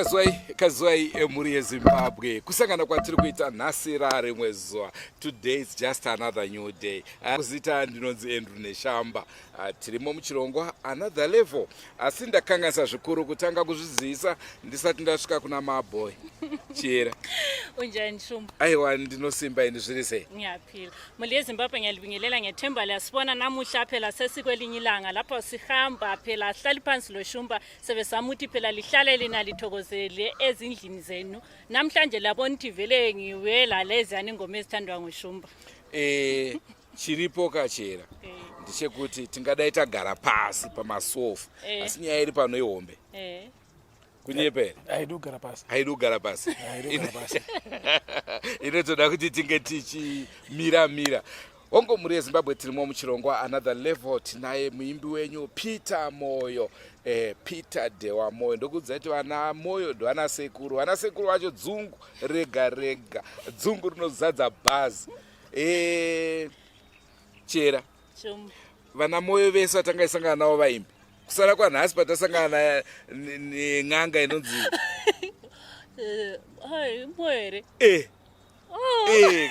Kazwai, kazwai emhuri yeZimbabwe. Kusangana kwatiri kuita nhasi rarimwe zuva. Today is just another new day. Ah, zita ndinonzi Andrew Neshamba. Ah, tirimo muchirongwa another level. Asi ndakanganisa zvikuru kutanga kuzvizivisa ndisati ndasvika kuna maboy. Chiyera. Unjani Shumba? Aiwa ndinosimba ini zviri sei? Ngiyaphila. Mhuri yeZimbabwe ngiyalibingelela ngethemba liyasibona namuhla phela sesikwelinye ilanga lapho sihamba phela sihlali phansi loShumba sebezama ukuthi phela lihlale lina lithokozele ezindlini zenu. Namhlanje labona ukuthi vele ngibuye laleziyana ingoma ezithandwa nguShumba. Eh chiripo kachera Eh. ndechekuti tingadai tagara pasi pamasofa Eh. asi nyaya iri pano ihombe Eh. kunyepa here Haidi kugara pasi. Haidi kugara pasi. Haidi kugara pasi. Inotoda kuti tinge tichimira mira. Hongo mhuri yeZimbabwe, tirimo muchirongwa another level. Tinaye muimbi wenyu Peter Moyo, Peter Dewa Moyo. Ndokuudzai kuti vana Moyo ndovana sekuru, vana sekuru vacho dzungu rega rega, dzungu rinozadza bhazi. Chera Shumba. Vana Moyo vese vatanga isangana navo vaimbi, kusara kwanhasi patasangana nen'anga inonzi Hai, Moyo here? Eh. Oh. Eh.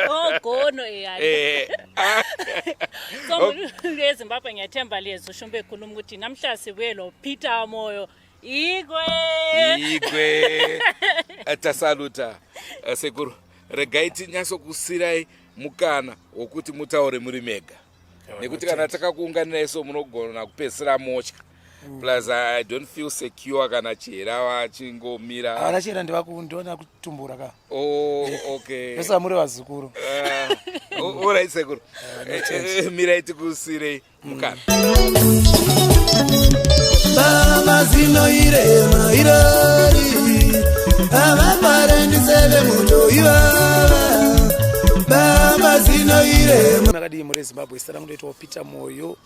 Oh, gono eh. Eh. So mhuri yeZimbabwe ngiyathemba liyezwa uShumba ekhuluma ukuthi namhla sibuye lo Peter Moyo. Igwe. Igwe. Tasaluta sekuru. Regai tinyatsokusirai mukana wokuti mutaure muri mega, nekuti kana takakuunganirai so munogona kupedzisira motya. Plus I don't feel secure kana Chihera vachingomira. Havana Chihera ndiona kutumbura ka. Oh, okay. Vese muri vazukuru. Alright sekuru, mirai tikusirei mukana. Mama zino irema irori avapare ndiseve muto ivava baba zino irema. Makadii muri Zimbabwe? Zita rangu ndoitwa Peter Moyo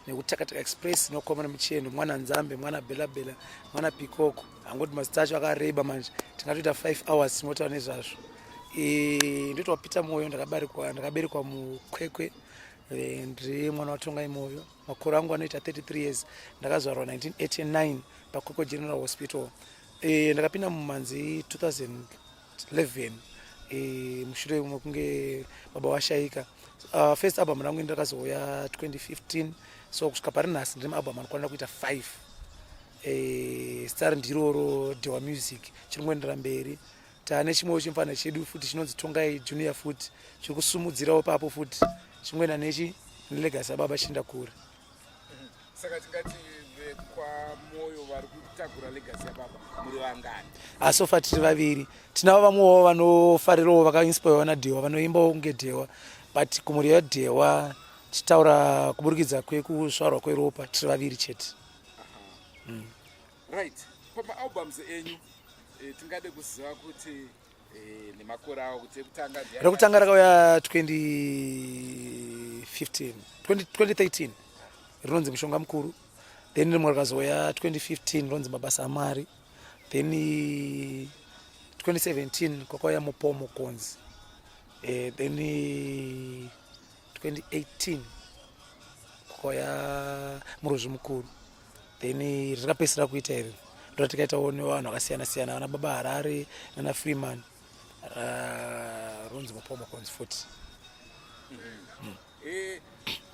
nekuTakataka Express nokomana muchendo mwana Nzambe mwana Belabela mwana Pikoko. Angoti mazita acho akareba manje, tingatoita 5 hours tinotaura nezvazvo. Ndoitwa Peter Moyo, ndakaberekwa ndakaberekwa muKwekwe. Ndiri mwana waTongai Moyo. Makore angu anoita 33 years. Ndakazvarwa 1989 paKwekwe General Hospital. Ndakapinda mumhanzi 2011, mushure mekunge baba vashaika. First album rangu ndakazouya 2015, so kusvika pari nhasi ndine maalbum anokwanira kuita 5. Star ndiroro Dewa Music chiri kungoendera mberi. Taane chimwewo chimfana chedu futi chinonzi Tongai Junior futi chiri kusumudzirawo papo futi chingoenda nechi nelegacy yababa chienda kure. Saka tingati vekwaMoyo vari kutakura legacy yababa muri vangani? Asi so far tiri vaviri. Tinavo vamwewo vanofarirawo, vakainspirewa naDhewa, vanoimbawo kunge Dhewa, but kumhuri yaDhewa tichitaura kuburikidza kwekuzvarwa kweropa tiri vaviri chete. Right, pamaalbums enyu, tingade kuziva kuti nemakore awo kuti ekutanga ndiani? Rekutanga rakauya 2015, 2013, rinonzi Mushonga Mukuru. Then rimwe rakazouya 2015 rinonzi Mabasa aMwari. Then 2017 kwakauya Mupomo Konzi. Then 2018 kwakauya Murozvi Mukuru. Then rakapedzisira kuita iri ndo tikaitawo nevanhu vakasiyana siyana, vana Baba Harare nana Freeman, ronzi Mupomo Konzi futi.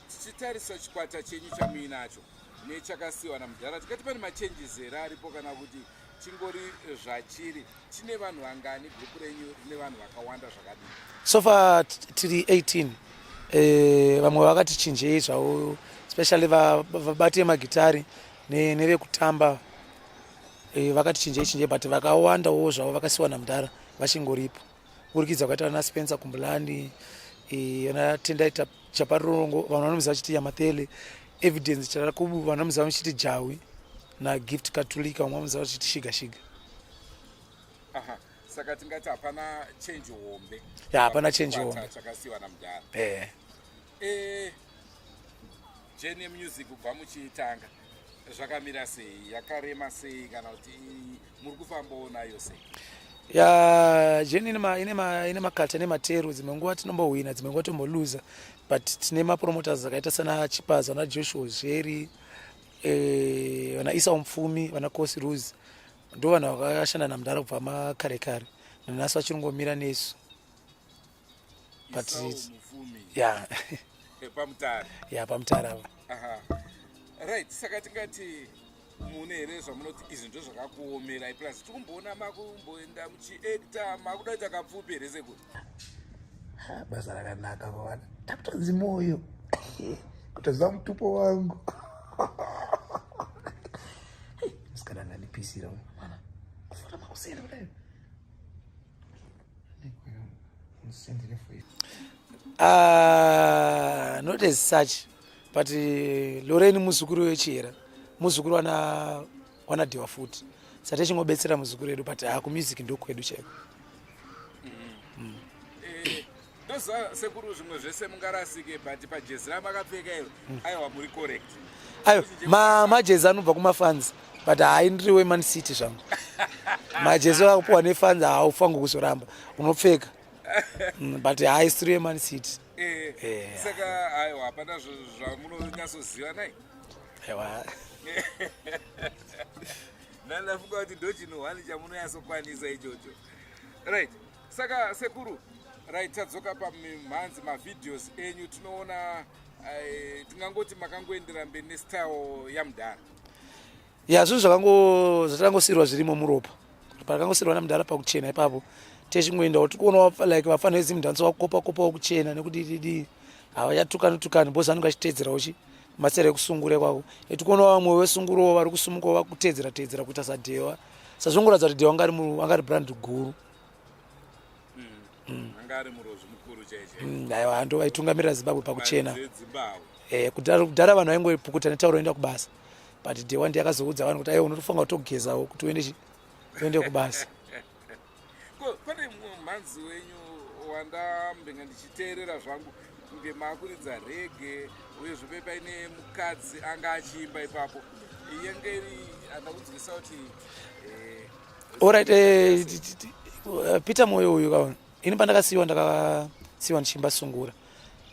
Tichitarisa chikwata chenyu chamuinacho nechakasiyiwa namudhara, tikati pane machanges here aripo kana kuti chingori zvachiri? Chine vanhu vangani? Gurupu renyu rine vanhu vakawanda zvakadii? So far tiri 18. Vamwe vakati chinjei zvavo, especially vabati vemagitari nevekutamba, vakati chinjei chinjei, but vakawandawo zvavo vakasiwa namudhara vachingoripo, kuburikidza kwaita vana Spencer Kumbulani, vana Tendai Chaparongo, vanhu vanomuziva vachiti Yamathele, Evidence Charakubu, vanhu vanomuziva vachiti Jawi, naGift Katulika, vamwe vanomuziva vachiti Shiga Shiga. Aha, saka tingati hapana change hombe? Ya, hapana change Chikwata hombe. chakasiyiwa namudhara. Eh. Journey music kubva muchiitanga zvakamira sei? Yakarema sei kana kuti muri kufambawo nayo sei? Ya, journey ine makata nemateru. Dzimwe nguva tinombohwina, dzimwe nguva tomboluza, but tine mapromoters akaita sana Chipas, vana Joshua Zveri, vana Isau Mupfumi, vana Kosi Ruse. Ndo vanhu vakashanda namudhara kubva makare kare nanhasi vachirongomira nesu. But yeah, pamutare. Yeah, pamutare ava. Right, saka tingati mune here zvamunoti izvi ndo zvakakuomerai, plus tikumboona makumboenda muchiacta, makuda kuita kapfupi here sekuru? Basa rakanaka vana, takutonzi Moyo kutoziva mutupo wangu. Musikana angandipisira mwana kufona makuseni kudai. Not as such, but Lorraine muzukuru wechihera, muzukuru wana wanadhiwa futi, saka tichingobetsera muzukuru edu, but kumusic ndokwedu chaiko. Ndoziva sekuru, zvimwe zvese mungarasike, but pajezi ramakapfeka iro, aiwa, muri correct. Ayo majezi anobva kumafans, but hai, ndiri weMan City zvangu. Majezi akapuwa nefans haufangi kuzoramba, unopfeka. But hai, siri weMan City. Saka aiwa, hapana zvamunonyatsoziva nai? Aiwa. Ndandafunga kuti ndo chinhu hwani chamunonyatsokwanisa ichocho. Right, saka sekuru, right, tadzoka pamimhanzi, mavideos enyu tinoona, tingangoti makangoendera mberi nestyle yamudhara? Ya, zvinhu zvatakangosiyirwa zvirimo muropa, pakangosiyirwa namudhara pakuchena ipapo techingoendawo. Tikuonawo like vafana veZimdancehall vakukopa kopawo kuchena nekudididi, havachatukani tukani because vanenge vachiteedzerawo chi masere ekusungura ikwako. Tikuonawo vamwe vesungurawo vari kusumukawo vakuteedzera teedzera kuita saDhewa, sazvongoratidza kuti Dhewa anga ari brand guru. Anga ari murozvi mukuru chaiche. Aiwa, ndo vaitungamirira Zimbabwe pakuchena. Dzedzimbabwe. Kudhara vanhu vaingopukuta netauro oenda kubasa, but Dhewa ndiye akazoudza vanhu kuti aiwa, unotofanira kutogezawo kuti uende uende kubasa. Ko pane mumwe mhanzi wenyu wandambenge ndichiteerera zvangu kunge maakuridza reggae, uyezve pe paine mukadzi anga achiimba ipapo, yenge iri andakunzwisa kuti Alright, Peter Moyo uyu kaona, ini pandakasiyiwa, ndakasiyiwa ndichiimba sungura,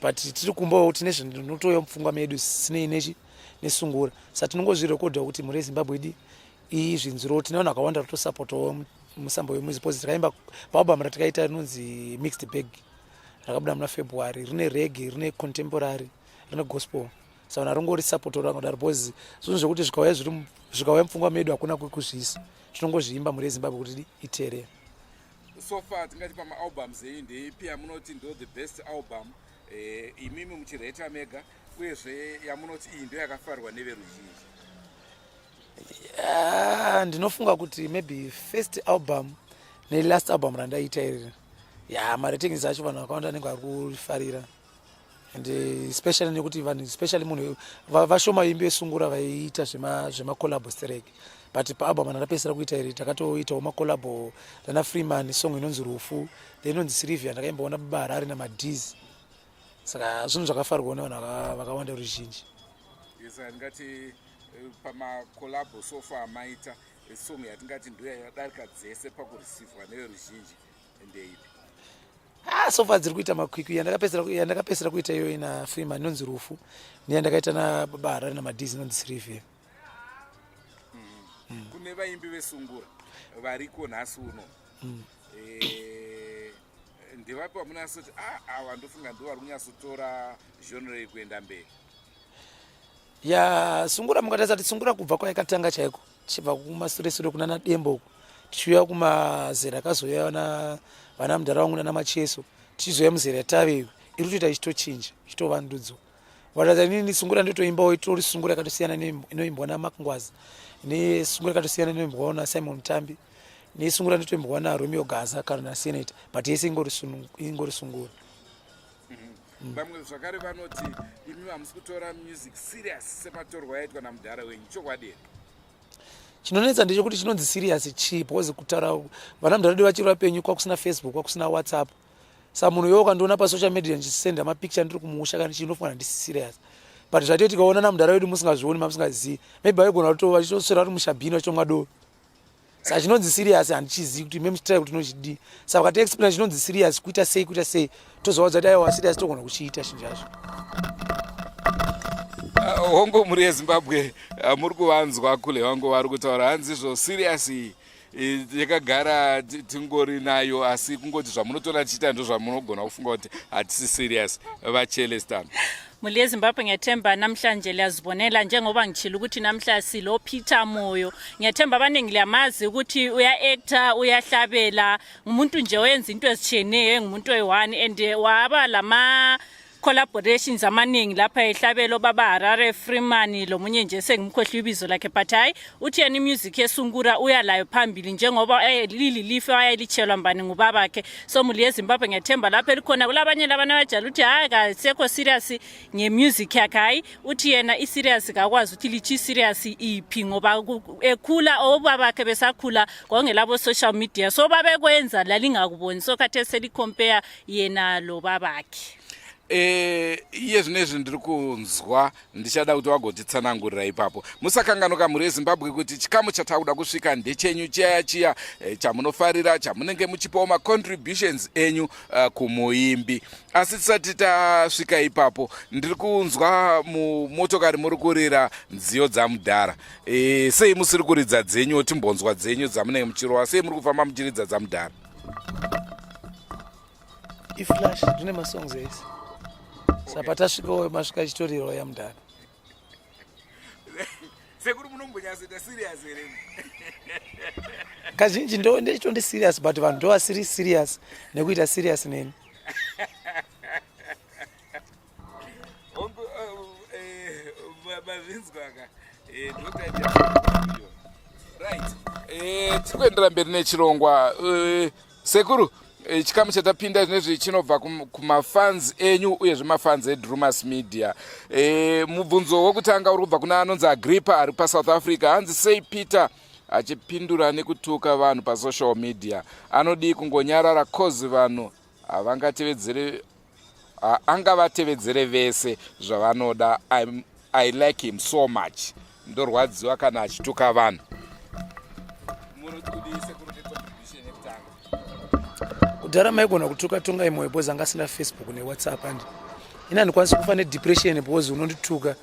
but tiri kumbawo tine zvinotouya mupfungwa medu sinei nechi nesungura, saka tinongozvirekodha kuti mhuri yeZimbabwe idi izvinzwiro. Tine vanhu vakawanda ritosapotawo musambo wemusic posi takaimba paalbum ratikaita rinonzi Mixed Bag, rakabuda muna February. Rine reggae, rine contemporary, rine gospel, saka vanhu varingorisapotawo rangodaro because zvinhu zvekuti zvikauya zviri zvikauya mupfungwa medu hakuna kwekuzviisa, tinongozviimba mhuri yeZimbabwe kuti iteerere. So far tingati pamaalbums enyu ndeipi yamunoti ndo the best album, imimi muchireta mega, uyezve yamunoti iyi ndo yakafarwa neveruzhinji? Ah, ndinofunga kuti maybe first album nelast album randaita iriri. Ya, maratings acho vanhu vakawanda vanenge vari kurifarira, and especially nekuti vanhu, especially munhu vashoma imbi vesungura vaiita zvemacollabo sterek, but paalbum randapedzisira kuita iri takatoitawo macollabo nana Freeman, song inonzi Rufu, then inonzi Sylvia ndakaimboona Baba Harare naMadhiz, saka zvinhu zvakafarwawo nevanhu vakawanda ruzhinji. Yes, ndingati pamacollabo so far maita, song yatingati ndo yadarika dzese pakurisivhwa neveruzhinji ndeipi? Ah, so far dziri kuita makwikwi, yandakapedzisira kuita iyoyo ina Freeman inonzi Rufu, neyandakaita naBaba Harare naMadhiz inonzi Sylvia. Kune vaimbi vesungura variko nhasi uno, ndevapi vamunyatsoti a ava ndofunga ndo vari kunyatsotora genre iyi kuenda mberi? Ya, sungura mungatarisa kuti sungura kubva kwayakatanga chaiko, tichibva kumasuresure kunana Dembo uku, tichiuya kumazera akazouya vana mudhara vangu nana Macheso, tichizouya muzera yatave iri kutoita ichitochinja, ichitovandudzwa. Wataza inini sungura ndotoimbawo itori sungura yakatosiyana neinoimbwa naMark Ngwazi, nesungura yakatosiyana inoimbwawo naSimon Mutambi, nesungura ndotoimbwa naRomeo Gaza kana naSenator, but yese ingori sungura. Vamwe zvakare vanoti imi hamusi kutora music serious sematorwa yaitwa namudhara wenyu. Chokwadi here? Chinonetsa ndechekuti chinonzi serious chii? Because kutaura vana mudhara vedu vachiri vapenyu, kwakusina Facebook, kwakusina WhatsApp, sa munhu iwe ukandiona pasocial media ndichisenda mapicture ndiri kumusha kana chii, unofunga handisi serious. But zvatee tikaona namudhara wedu musingazvioni, mamusingazivi, maybe vaigona kuto vachitoswera vari mushabhini vachitomwa doro. Saka chinonzi serious handichizivi kuti ime muchitrai kuti nochidii. Saka vakati explain chinonzi serious, kuita sei, kuita sei, tozovaudza kuti aiwa, serious togona kuchiita chinhu chacho. Hongo, mhuri yeZimbabwe, muri kuvanzwa kule vangu vari kutaura, hanzi izvo serious iyi. eh, yakagara tingori nayo asi kungoti zvamunotoona tichiita ndozvamunogona kufunga kuti hatisi serious vachelestan Mhuli yeZimbabwe ngiyethemba namhlanje liyazibonela njengoba ngitshilo ukuthi namhla silo Peter Moyo. Ngiyethemba abaningi liyamazi ukuthi uya-actor, uyahlabela, ngumuntu nje oyenza into ezitshiyeneyo, engumuntu oyi-one and waba lama collaborations amaningi lapha ehlabela obaba Harare Freeman lomunye nje sengimkhohlwe ibizo lakhe but hayi uthi yena imusic yesungura uya layo phambili njengoba eh, lililifa wayelitshelwa mbani ngubabakhe so muli yezimbabwe ngiyathemba lapho elikhona kulabanye labana abajala ukuthi hayi kasekho serious ngemusic yakhe hayi uthi yena i-serious kakwazi ukuthi lithi i-serious iphi ngoba ekhula obabakhe besakhula kwakungelabo social media so babekwenza lalingakuboni so khathesi selicompare yena lobabakhe Eh, iye zvino izvi ndiri kunzwa ndichada kuti vagotitsanangurira ipapo musakanganuka mhuri yezimbabwe kuti chikamu chatakuda kusvika ndechenyu chiya chiya eh, chamunofarira chamunenge muchipawo macontributions enyu kumuimbi asi tisati tasvika ipapo ndiri kunzwa mumotokari muri kurira nziyo dzamudhara e, sei musiri kuridza dzenyu timbonzwa dzenyu dzamunenge muchirova sei muri kufamba muchiridza dzamudhara Iflash ndine masongs ese saka patasvikawo masvika chitoriro yamudhara sekuru munombonyatsoita serious here kazhinji ndo ndechitondi serious but vanhu ndovasiri serious nekuita serious neni eh, mazvinzwaka eh, right eh, tiri kuendera mberi nechirongwa Sekuru, eh, chikamu chatapinda zvinezvi chinobva kumafans enyu uyezve mafans edrumas media. E, mubvunzo wekutanga uri kubva kuna anonzi Agrippa ari paSouth Africa. Hanzi sei Peter achipindura nekutuka vanhu pasocial media? Anodii kungonyarara cause vanhu havangatevedzere angavatevedzere vese zvavanoda. I like him so much. Ndorwadziwa kana achituka vanhu. Kudhara maigona kutuka Tongai Moyo because anga asina Facebook neWhatsApp and ini handikwanisi kufa nedepression because unondituka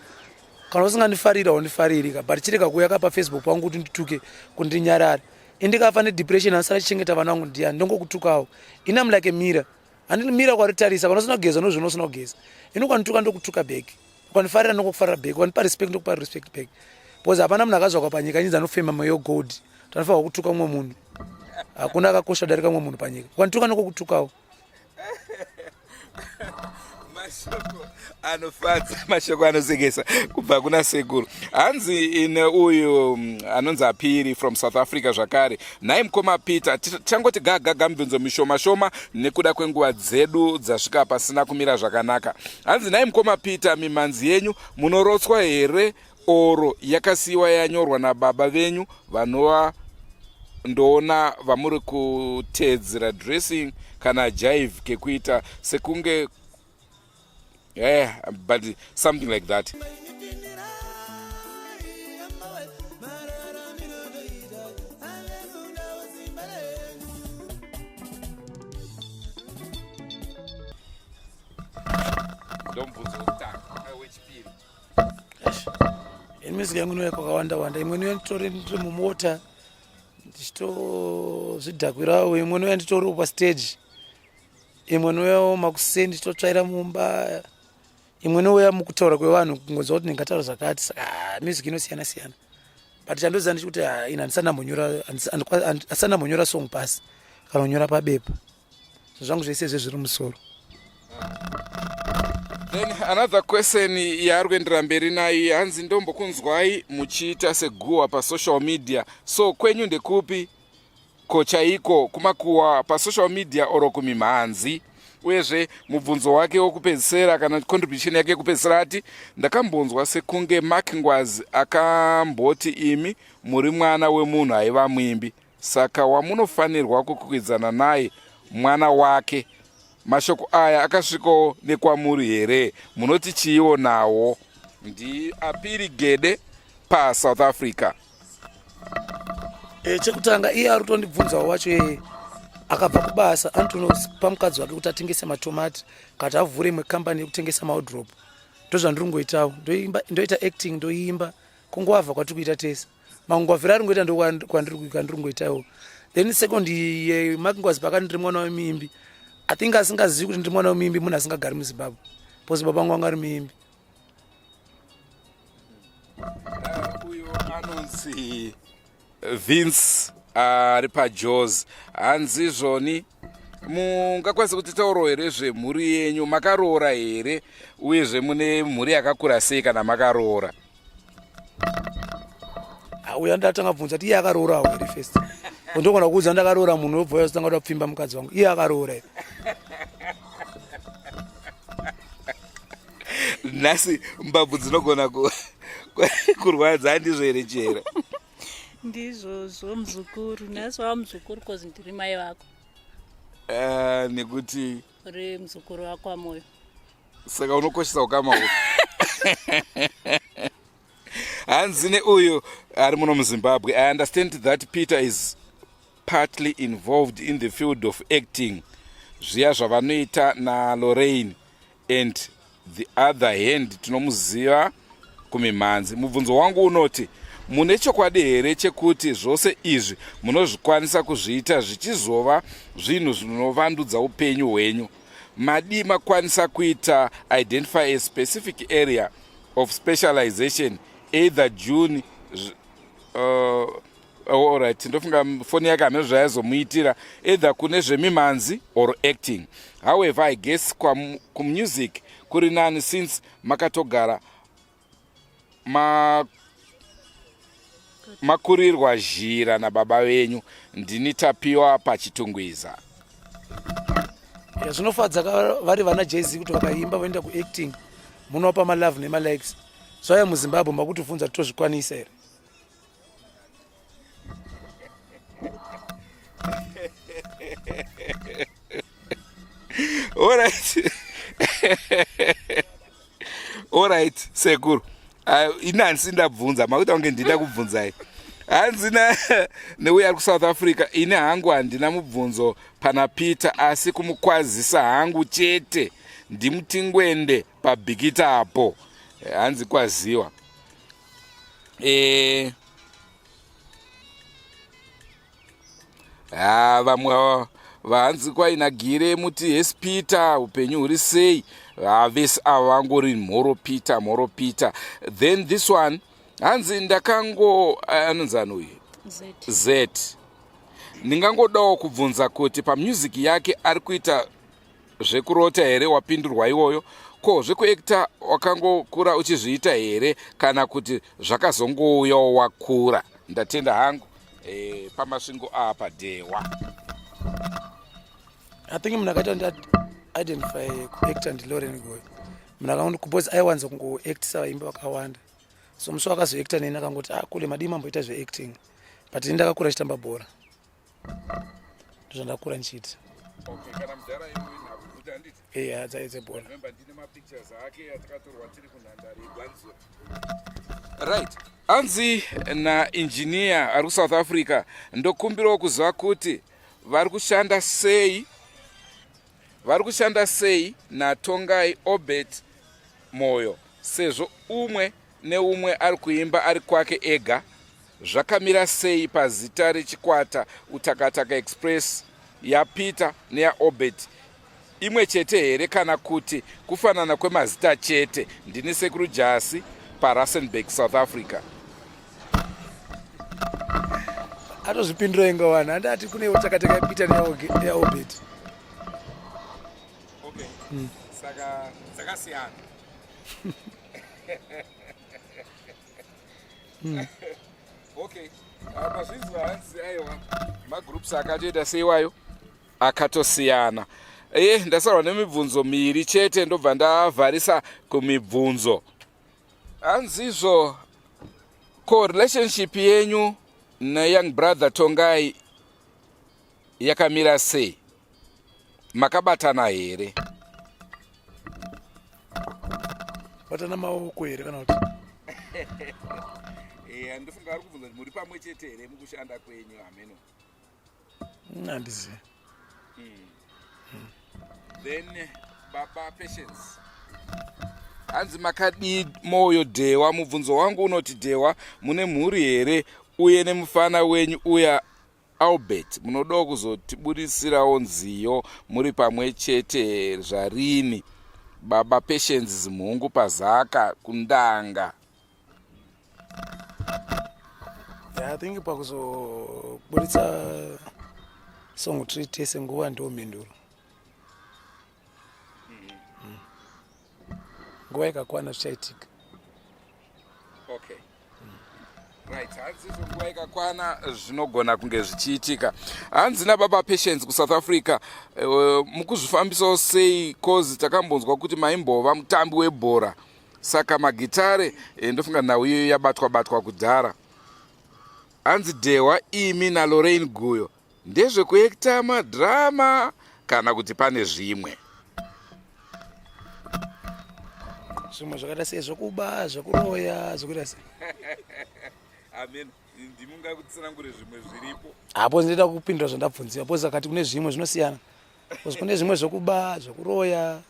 kana usingandifariri haundifariri ka but chirega kuuya ka pafacebook pangu kuti ndituke kundinyarare indikafa nedepression andisara chichengeta vana vangu ndiyani ndongokutukawo ini am like a mirror handimira kwaritarisa kana usina kugeza nozvino usina kugeza ini ukandituka ndokutuka back ukandifarira ndokufarira back ukandipa respect ndokupa respect back because hapana munhu akazvakwa panyika nyinzi anofema moyo gold tanofanirwa kutuka umwe munhu hakuna akakosha kudarika umwe munhu panyika ukandituka ndokukutukawo mashoko anofadza mashoko anosekesa kubva kuna sekuru hanzi ine uyu mm, anonzi apiri from south africa zvakare nhai mukoma peter tichangoti gagaga mibvunzo mishoma shoma nekuda kwenguva dzedu dzasvika pasina kumira zvakanaka hanzi nhai mukoma peter mimhanzi yenyu munorotswa here oro yakasiyiwa yanyorwa nababa venyu vanova ndoona vamuri kuteedzera dressing kana jive kekuita sekunge yeah, but something like that ndomubvunzo wekutanga wechipiri ini music yangu inouya kwakawanda wanda imwe inouya nditori ndiri mumota ndichitozvidhakwirawo imwe inouya nditoriwo pastage imwe inouyawo makuseni ndichitotsvaira mumba imwe inouya mukutaura kwevanhu kungonzwa kuti ndingataura zvakati saka ah, music inosiyana siyana but chandoziva ndechikuti ah, ini handisati ndambonyora song pasi kana kunyora pabepa zvangu zvese izve zviri musoro then another question yaari kuendera mberi nayo hanzi ndombokunzwai muchiita seguwa pasocial media so kwenyu ndekupi ko chaiko kumakuwa pasocial media oro kumimhanzi uyezve mubvunzo wake wokupedzisira kana contribution yake yekupedzisira ati ndakambonzwa sekunge mark ngwazi akamboti imi muri mwana wemunhu aiva muimbi Saka wamunofanirwa kukwikwidzana naye mwana wake. Mashoko aya akasvikawo nekwamuri here? Munoti chiiwo nawo? Ndiapiri Gede paSouth Africa. E, chekutanga iye ari kutondibvunzawo wacho yeye akabva kubasa anotonopa mukadzi wake kuti atengese matomati kati avhure imwe kambani yekutengesa maodrop ndozvandiri kungoitawo ndoita acting ndoimba kungoavha kwatiri kuita tese. Mangwavhiro ari ngoita ndokwandiri kungoitawo. Then second, Mark Ngwazi pakati ndiri mwana wemuimbi. I think asingazivi kuti ndiri mwana wemuimbi munhu asingagari muZimbabwe, because baba vangu vanga ari muimbi. Uyo anonzi Vince ari paJos. Hanzi zvoni, mungakwanisa kutitaurawo here zvemhuri yenyu? Makaroora here, uyezve mune mhuri yakakura sei kana makaroora? Uya ndatanga bvunza kuti iye akaroorawo here first. Ndogona kuudza ndakaroora, munhu wobva uyazotanga kuda kupfimba mukadzi wangu. Iye akaroora here? Nhasi mbabvu dzinogona kurwadza, handizvo here, Chera? Ndizvozvo, muzukuru. Nhasi wava muzukuru 'cause ndiri mai vako. Nekuti Uri muzukuru wako waMoyo. Saka unokoshesa ukama uhu. Hanzi neuyu ari muno muZimbabwe, "I understand that Peter is partly involved in the field of acting, zviya zvavanoita naLorraine, and the other hand tinomuziva kumimhanzi. Mubvunzo wangu unoti, mune chokwadi here chekuti zvose izvi munozvikwanisa kuzviita zvichizova zvinhu zvinovandudza upenyu hwenyu? Madi makwanisa kuita identify a specific area of specialization, either June?" Alright, ndofunga foni yake hamene zvaizomuitira, either kune zvemimhanzi or acting. "However, I guess kumusic kuri nani since makatogara makurirwa zhira nababa venyu. Ndini Tapiwa paChitungwiza." Zvinofadza vari vana Jay-Z kuti vakaimba voenda kuacting, munovapa malove nemalikes. Zvauya muZimbabwe, makutibvunza kuti tozvikwanisa here? Alright, sekuru. Ini handisi ndabvunza, makuita kunge ndida kubvunzai. Hanzi neuya ari kuSouth Africa, "Ini hangu handina mubvunzo pana Peter, asi kumukwazisa hangu chete. Ndimutingwende paBhikita apo." Hanzi kwaziwa. Ha, vamwe vahanzi kwainagire muti, "Hesi Peter, upenyu huri sei?" Vese ava vangori mhoro Peter, mhoro Peter. Then this one, hanzi ndakango, anonzani uyu? Z, "Ndingangodawo kubvunza kuti pamusic yake ari kuita zvekurota here?" Wapindurwa iwoyo. "Ko zvekuacta wakangokura uchizviita here, kana kuti zvakazongouyawo wakura?" Ndatenda hangu. Pamasvingo apa, Dhewa. I think munhu akaita kuti identify kuacta ndiLauren Goyo. Munhu akangoti, because aiwanza kungoactisa vaimbi vakawanda, so musi wakazoacta neni akangoti, "Ah, kule madii mamboita zveacting?" But ini ndakakura chitamba bhora, ndozvandakura ndichiita. Okay, kana mudhara iwe nhabvu, handiti? Eya, dzebhora. Remember, ndine mapictures ake atakatorwa tiri kunhandare yeGwanzura. Right, anzi nainjiniya ari kuSouth Africa, "Ndokumbirawo kuziva kuti vari kushanda sei, vari kushanda sei naTongai Obert Moyo, sezvo umwe neumwe ari kuimba ari kwake ega. Zvakamira sei pazita rechikwata Utakataka Express? YaPeter neyaObert imwe chete here, kana kuti kufanana kwemazita chete? Ndini Sekuru Jasi paRustenburg, South Africa." Atozvipindura inga vanhu handati kune Utakataka yaPeter neyaObert. Okay. Saka dzakasiyana. Okay. Mazvinzwa, hanzi aiwa, magroups akatoita seiwayo akatosiyana. Ndasarwa nemibvunzo miviri chete, ndobva ndavharisa kumibvunzo. Hanzizvo, ko relationship yenyu neyoung brother Tongai yakamira sei? Makabatana here?" Batana maoko here, kana kuti? Handifunga ari kubvunza kuti muri pamwe chete here mukushanda kwenyu, hameno. Handizivi. Then baba Patience, hanzi, "Makadii Moyo Dhewa? Mubvunzo wangu unoti, Dhewa, mune mhuri here?" Uye nemufana wenyu uya Albert munodawo kuzotiburitsirawo nziyo muri pamwe chete zvarini baba Patience Zimhungu paZaka kundanga. Yeah, I think pakuzoburitsa song tiri tese nguva ndiwo mhinduro. Mm. Nguva ikakwana zvichaitika. Okay. Right, hanzi izvo nguva ikakwana zvinogona kunge zvichiitika. Hanzi nababa Patience kuSouth Africa uh, mukuzvifambisawo sei cause takambonzwa kuti maimbova mutambi webhora saka magitare eh, ndofunga nhau iyoyo yabatwa batwa kudhara. Hanzi Dehwa imi naLorraine Guyo ndezvekuekta madrama kana kuti pane zvimwe zvimwe zvakaita sei zvekuba zvekuroya zvekuita sei amen ndimungakutsanangure zvimwe zviripo hapo ndinoita kupindura zvandabvunziwa bcause akati kune zvimwe zvinosiyana bcause kune zvimwe zvekuba zvekuroya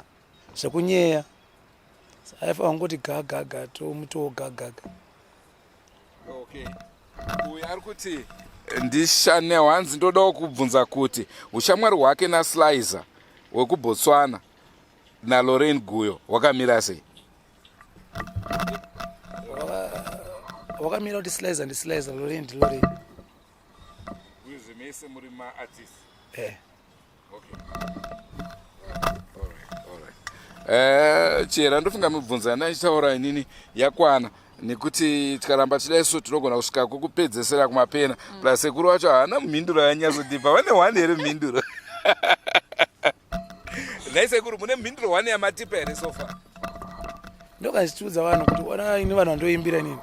zvekunyeya aifanira kungoti gagaga tomutowo gagaga Okay. Uyu ari kuti ndishanel hanzi ndodawo kubvunza kuti ushamwari hwake naslizer wekubotswana nalorraine guyo hwakamira sei wakamira kuti slizer ndislizer lorraine ndilorraine uyezve mese muri maartist eh. Eh, chera ndofunga mibvunzo yandaichitaura inini yakwana nekuti tikaramba tichidai so tinogona kusvika kwekupedzesera kumapena mm. plus sekuru wacho haana mhinduro yanyatsotipa vane one here mhinduro nhai sekuru mune mhinduro one yamatipa here sofa ndokazvitiudza vanhu kuti ona ini vanhu vandoimbira inini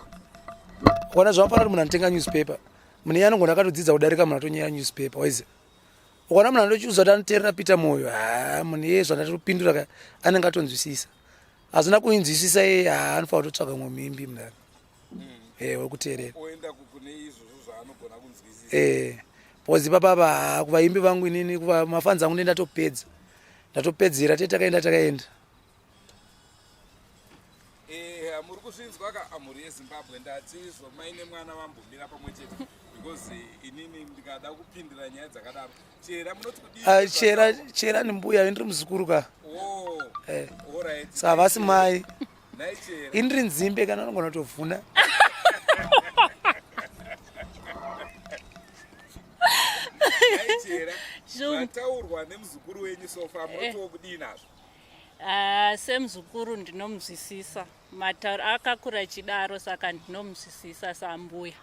ona zvavafanira kuti munhu anotenga newspaper munhu iye anogona akatodzidza kudarika munhu atonyera newspaper waiziva ukaona munhu anochiuza kuti anoteerera peter moyo haa munhu iye zvandatopindura ka anenge atonzwisisa hazvina kuinzwisisa iye haa anofanira kutotsvaga mumwe muimbi mudaro mm. e eh, wekuteerera eh, because ipapa haa kuvaimbi vangu inini kumafanzi angu ndendatopedza ndatopedzera te takaenda takaenda Eh, muri kuzvinzwa ka mhuri yezimbabwe ndati izvo mai nemwana vambomira pamwe chete because inini ndikada kupindira nyaya dzakadaro chera munoti kudii ah, chera chera ni mbuya ndiri muzukuru ka oh, eh. so havasi mai ini ndiri nzimbe kana anogona kutovhuna zvataurwa nemuzukuru wenyu sofa munotiwo kudii nazvo Uh, semuzukuru ndinomuzwisisa matauro akakura chidaro saka ndinomuzwisisa sambuya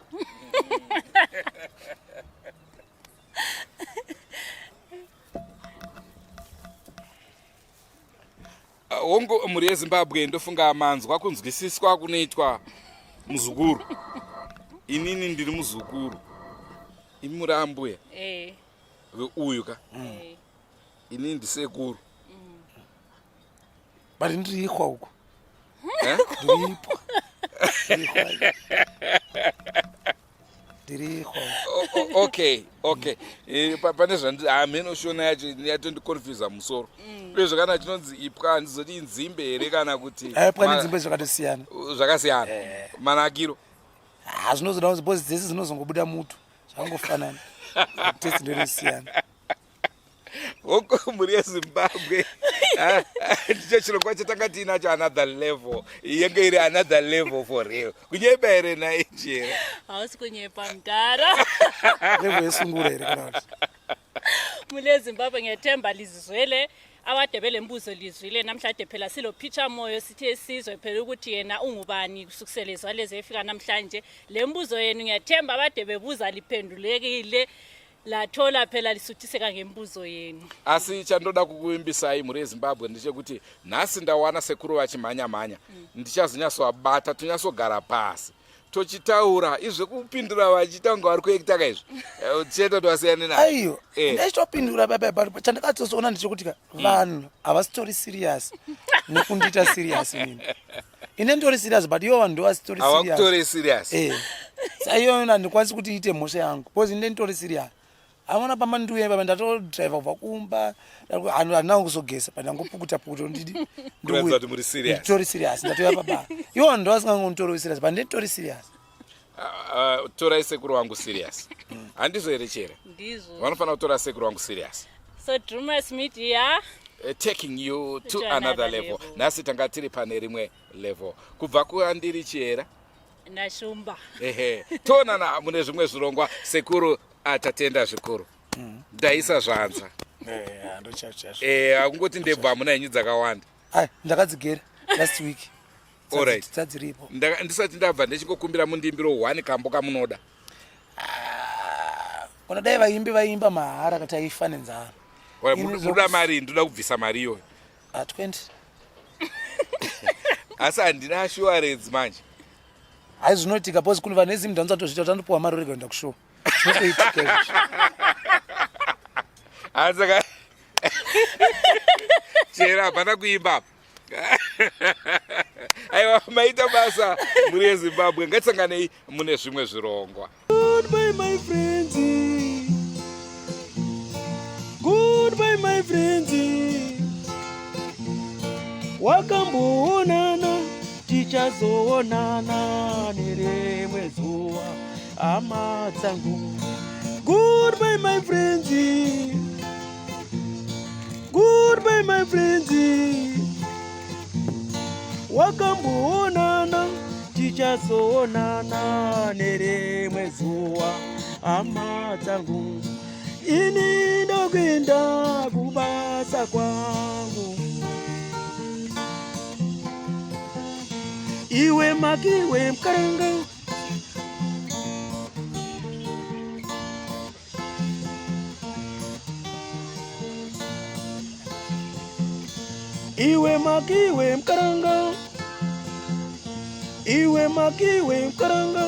ah, hongu mhuri yezimbabwe ndofunga manzwa kunzwisiswa kunoitwa muzukuru inini ndiri muzukuru imi muri ambuya eh. veuyu ka mm. ini ndisekuru but ndiriikwa uku Eh? ndiriipwa ndiriikwa okay okay eh, pane zvandi hameno ah, shona yacho yatondiconfusa musoro mm. uyezve kana chinonzi ipwa handizoti inzimbe here kana kuti eh, ipwa nenzimbe zvakatosiyana zvakasiyana eh. manakiro ah, zvinozoda kunzi bhozi dzese dzinozongobuda muto zvakangofanana tesi ndoinosiyana hoko mhuri yezimbabwe ah, ndicho chirongwa chatanga tiinacho another level yenge iri another level for real kunyepa here naijera hausi kunyepa mudhara level yesungura here kana kuti mhuri yezimbabwe ngethemba lizizwele abade belembuzo lizwile namhlanje phela silo Peter Moyo sithe sizwe phela ukuthi yena ungubani kusukisela izwalezi efika namhlanje le mbuzo yenu ngiyathemba abade bebuza liphendulekile lathola phela lisuthiseka ngembuzo yenu asi chandoda kukuimbisai mhuri yezimbabwe ndechekuti nhasi ndawana sekuru vachimhanya mhanya mm. ndichazonyatsovabata tonyatsogara pasi tochitaura izvekupindura vachiita kunge vari kuekita ka izvi eh, tichienda tovasiyane na aiyo eh. ndachitopindura baba but chandakatozoona ndechekuti ka mm. vanhu havasitori serious nekundiita serious inini ine nditori serious but ivo vanhu ndovasitori serious serious eh sa iyoyo handikwanisi kuti iite mhosva yangu because ine nditori serious amona pamba ndiuye pamba ndatodriver kubva kumba handina kuzogeza but ndangopukuta pukuta ndidi nditori serious ndatoya paba ivo vanhu ndovasingangonditori serious but nditori serious. Ah, ah, torai sekuru wangu serious. Handizvo here chere? Ndizvo. Vanofanira kutora sekuru wangu serious. So Drumas Media Taking you to To another another level. level. Nhasi tanga tiri pane rimwe level. Kubva kuandiri Chihera. naShumba. Ehe. Toonana mune zvimwe zvirongwa sekuru atatenda zvikuru. Ndaisa zvanza. Eh, ndochacho. Eh, akungoti ndebvu hamuna henyu dzakawanda. Ai, ndakadzigera last week. Alright. Dzadziripo. Ndisati ndabva ndichingokumbira mundimbiro 1 kambo kamunoda. Ona dai vaimbi vaimba mahara kati aifa nenzara. Alright, Ini munoda mari, ndoda kubvisa mari iyoyo. Ah, 20. Asi handina assurance manje. Hai zvinoitika because kune vanhu veZim dance vanotozviita kuti anopiwa mari orega kuenda kushow. Zvinotoitika izvozvo. Saka chera hapana kuimba apa. Aiwa, maita basa mhuri yeZimbabwe, ngatisanganei mune zvimwe zvirongwa. Goodbye, my friends. Goodbye, my friends. Wakamboonana, tichazoonana nerimwe zuva, hama dzangu. Goodbye, my friends. Goodbye, my friends. Wakamboonana, tichazoonana nerimwe zuva, hama dzangu. Ini ndokuenda kubasa kwangu. Iwe makiwe mkaranga. Iwe makiwe mkaranga. Iwe makiwe mkaranga.